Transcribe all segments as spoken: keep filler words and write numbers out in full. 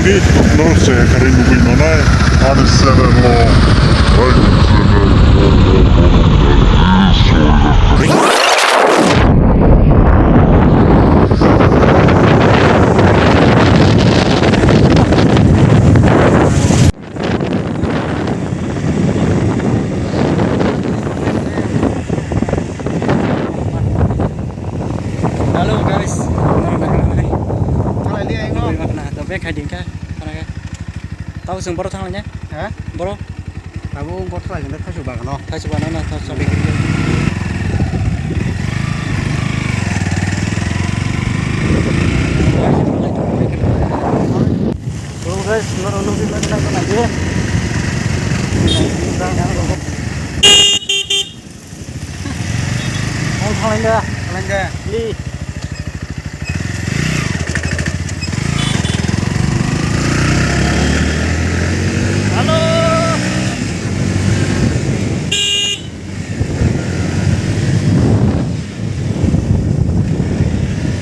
Norok se kharwi nugwi manai ani channel o. Hello guys, norok nai nai. Thalai di, ai, no. Twi makna, to bek khai ding kha, khana khe. Tabo chwng boro thang laina? Ha? Boro? Abo boro thang laina, thaichuk bagano. Thaichuk bagano na, thaichuk. Hello guys, norok nugwi manai, manai di. Ang thanglaina. Thanglaina. Li. Hello.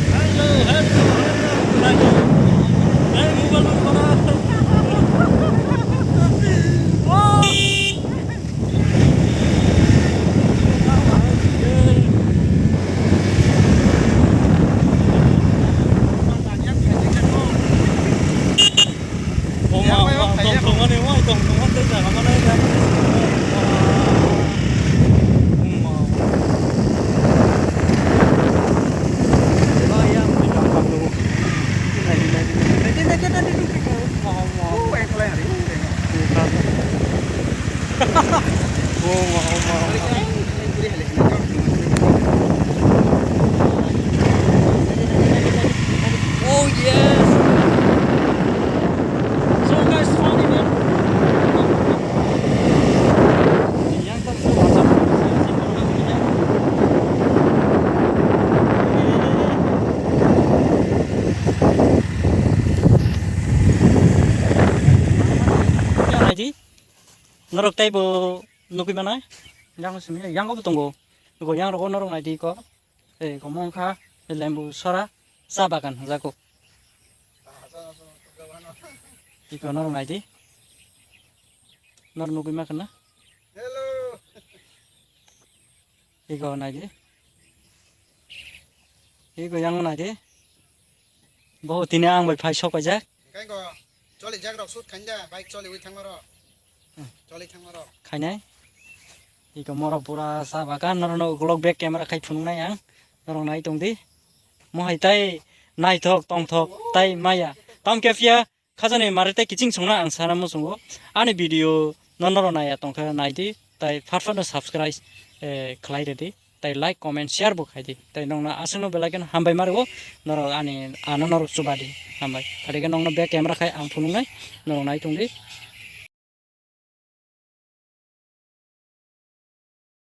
Hello, hello, hello. Hey, mobile number. Oh. Oh, yes. So, guys, funny, man. Norok teibo nugwi manai, yang simi, yang bo tongo. Go yang rogo norok nai di ko. Tei omo wngkha lembu sora cha bagan hwnjago. Iko norok nai di. Norok nugwi ma khna. Hello. Iko nai di. Iko yang nai di. Bo tini ang bai phai sok paijak. Hingke ko choli jak rok shoot khainda, bike choli wi thangma rok. Hmm. Choli thangma rok. Khainai. Iko morok pura sa bagan, norokno ukulok back camera khai phunuknai ang. Norok nai tong di. Mohai tai naithok tongthok tai maya. Tam khe phiya khajani mari tai kiching songna ang sana muchungo. Ani video no norok naiya tongkha nai di. Tai phat phat no subscribe, eh, khlai rwdi. Tai like, comment, share bo khai di. Tai nokno aswkno belai kheno hambai ma rwo. Norok ani ano norok chuba di. Hambai. Phai khe nokno back camera khai ang phunuknai. Norok nai tong di.